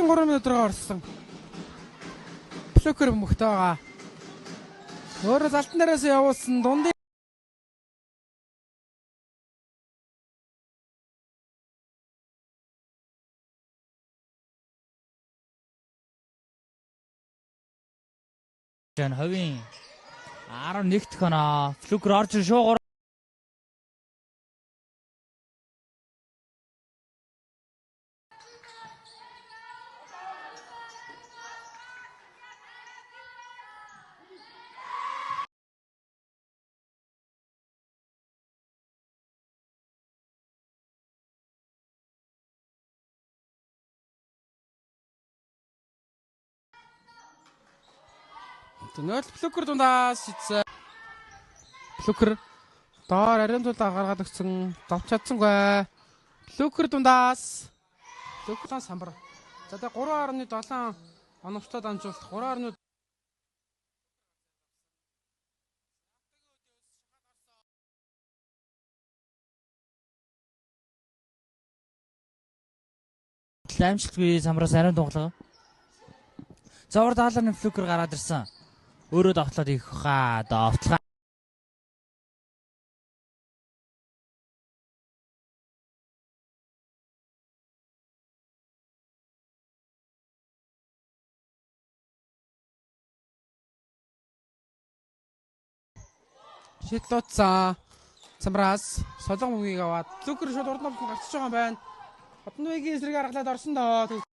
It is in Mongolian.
Тоглолтын 3 минут руу орсон. Блокер бөмбөгтэй байгаа. Өөрөө залтан дээрээс явуулсан дундын Жан ховын 11 дэх оноо. Флюкер орж шуугуур Нөл блокер дундаас шидсэн. Блокер доор ариун тул гаргаад өгсөн. Зовч чадсангүй. Блокер дундаас. Блокер самбар. За тэгээ 3.7 оновчтой дамжуулалт 3. Амжилтгүй самбараас ариун тунгалаа. Зовор даалгын флюкер гараад ирсэн. Өөрөө довтлоод их хаа довтлоо. Шидлууцсан. Самбраас солон мөгийг аваад Блокер шууд урд нь гарчиж байгаа юм байна. Одонвэгийн эсрэг аргалаад орсон доо.